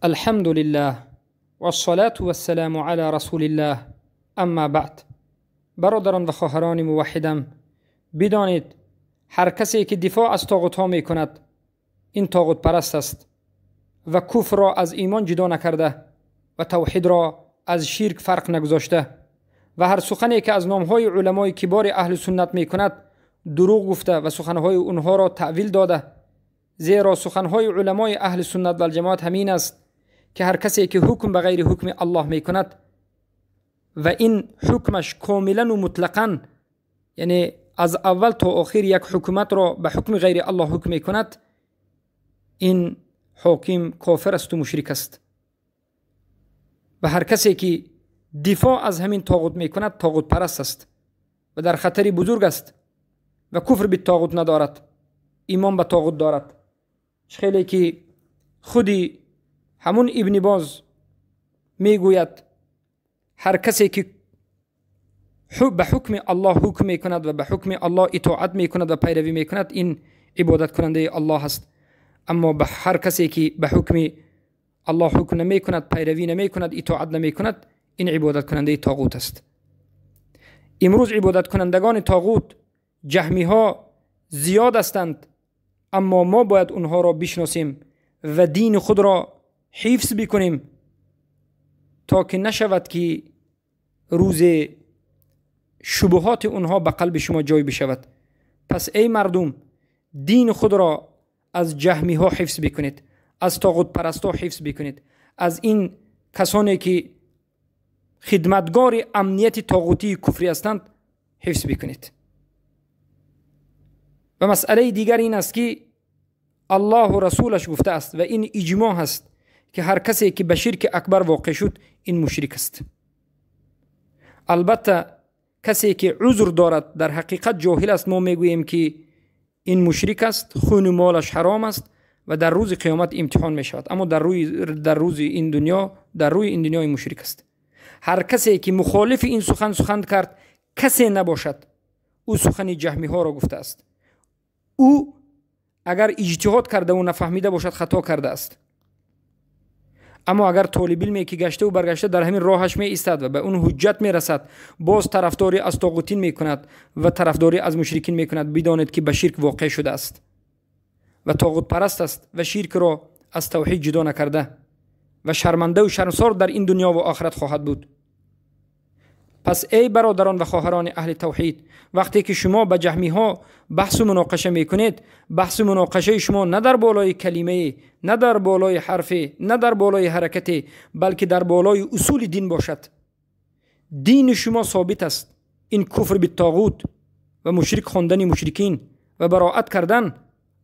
الحمد لله والصلاة والسلام علی رسول الله اما بعد. برادران و خواهران موحدم، بدانید هر کسی که دفاع از طاغوت ها می کند این طاغوت پرست است و کفر را از ایمان جدا نکرده و توحید را از شرک فرق نگذاشته و هر سخنی که از نامهای علمای کبار اهل سنت می کند دروغ گفته و سخنهای اونها را تأویل داده، زیرا سخنهای علمای اهل سنت و الجماعت همین است که هر کسی که حکم به غیر حکم الله می کند و این حکمش کاملا و مطلقا، یعنی از اول تا آخر یک حکومت را به حکم غیر الله حکم می کند، این حاکم کافر است و مشرک است. و هر کسی که دفاع از همین طاغوت می کند طاغوت پرست است و در خطر بزرگ است و کفر به طاغوت ندارد، ایمان به طاغوت دارد. خیلی که خودی همون ابن باز میگوید هر کسی که به حکم الله حکم میکند و به حکم الله اطاعت میکند و پیروی میکند این عبادت کننده الله است، اما به هر کسی که به حکم الله حکم نمیکند، پیروی نمیکند، اطاعت نمیکند، این عبادت کننده طاغوت است. امروز عبادت کنندگان طاغوت جهمی ها زیاد هستند، اما ما باید اونها را بشناسیم و دین خود را حفظ بکنیم تا که نشود که روز شبهات اونها به قلب شما جای بشود. پس ای مردم، دین خود را از جهمی ها حفظ بکنید، از طاغوت پرست ها حفظ بکنید، از این کسانی که خدمتگار امنیت طاغوتی کفری هستند حفظ بکنید. و مسئله دیگر این است که الله و رسولش گفته است و این اجماع است که هر کسی که به شرک اکبر واقع شد این مشرک است. البته کسی که عذر دارد در حقیقت جاهل است، ما میگوییم که این مشرک است، خون مالش حرام است و در روز قیامت امتحان می شود، اما در روز این دنیا، در روی این دنیا مشرک است. هر کسی که مخالف این سخن سخن کرد کسی نباشد، او سخن جهمی ها را گفته است. او اگر اجتهاد کرده و نفهمیده باشد خطا کرده است، اما اگر طالب علمی که گشته و برگشته در همین راهش می ایستد و به اون حجت می رسد، باز طرفداری از طاغوتین می کند و طرفداری از مشرکین می کند، بدانید که به شرک واقع شده است و طاغوت پرست است و شرک را از توحید جدا نکرده و شرمنده و شرمسار در این دنیا و آخرت خواهد بود. پس ای برادران و خواهران اهل توحید، وقتی که شما به جهمی ها بحث و مناقشه میکنید، بحث و مناقشه شما نه در بالای کلمه، نه در بالای حرف، نه در بالای حرکت، بلکه در بالای اصول دین باشد. دین شما ثابت است، این کفر به طاغوت و مشرک خواندن مشرکین و براءت کردن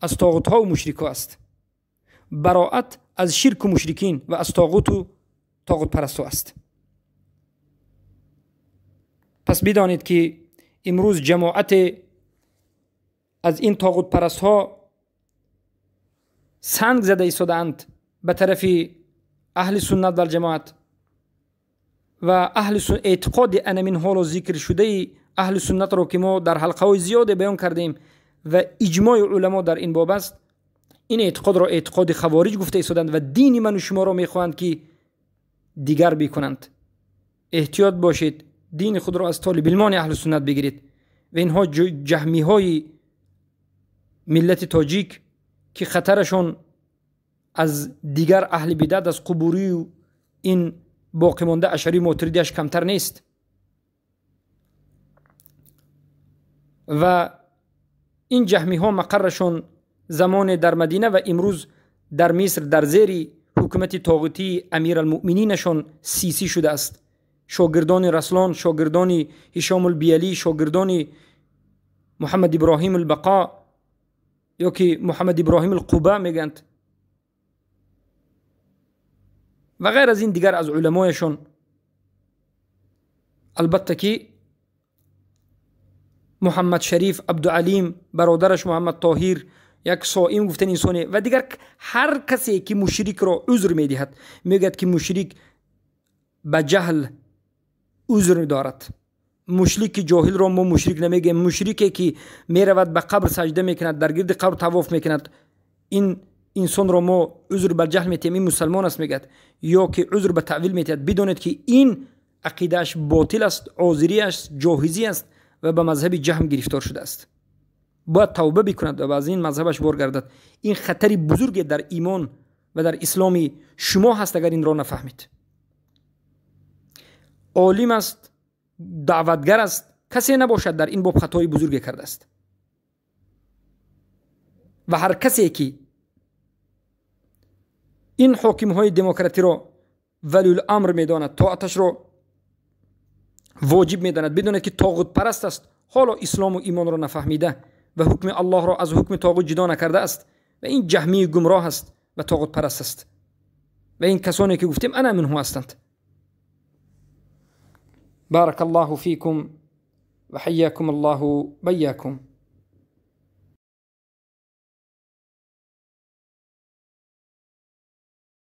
از طاغوت ها و مشرک ها است. براءت از شرک و مشرکین و از طاغوت و طاغوت پرست است. پس بدانید که امروز جماعت از این طاغوت پرست ها سنگ زده ایستاده‌اند به طرف اهل سنت و جماعت و اهل سنت اعتقاد انمین حال و ذکر شده اهل سنت را که ما در حلقه های زیاد بیان کردیم و اجماع علما در این باب است، این اعتقاد را اعتقاد خوارج گفته ایستادند و دین من و شما را میخواهند که دیگر بکنند. احتیاط باشید، دین خود را از طالب علمان اهل سنت بگیرید و اینها جهمی های ملت تاجیک که خطرشان از دیگر اهل بدعت، از قبوری و این باقی مانده اشعری ماتریدیش کمتر نیست و این جهمی ها مقرشان زمان در مدینه و امروز در مصر در زیر حکومت طاغوتی امیرالمؤمنینشان سیسی شده است. شاگردان رسلان، شاگردان هشام البیلی، شاگردان محمد ابراهیم البقا یا که محمد ابراهیم القبا میگند و غیر از این دیگر از علمایشون. البته که محمد شریف عبدالعلیم، برادرش محمد طاهر، یک صائم گفتن انسانه و دیگر هر کسی که مشرک را عذر میدهد، میگد که مشرک به جهل عذر دارد. مشرک جاهل را ما مشرک نمیگیم. مشرکی که میرود به قبر سجده میکند، در گرد قبر طواف میکند، این инсонро мо узр ба ҷаҳл метиҳем, ин мусалмон аст мегӯяд, ё ки узр ба таъвил метиҳад, бидонед, ки ин ақидааш ботил аст, озирӣ аст, ҷоҳизӣ аст ва ба мазҳаби ҷаҳм гирифтор шудааст. Бояд тавба бикунад ва аз ин мазҳабаш боргардад. Ин хатари бузурге дар имон ва дар исломи шумо ҳаст, агар инро нафаҳмед. Олим аст, даъватгар аст, касе набошад дар ин боб хатои бузурге кардааст. Ва ҳар касе ки ин ҳокимҳои демократиро валиюламр медонад, тоаташро воҷиб медонад, бидонад, ки тоғутпараст аст, ҳоло ислому имонро нафаҳмида ва ҳукми Аллоҳро аз ҳукми тоғут ҷудо накардааст, ва ин ҷаҳмии гумроҳ аст ва тоғутпараст аст. Ва ин касоне ки гуфтем, ана минҳу ҳастанд. بارك الله فيكم وحياكم الله بياكم.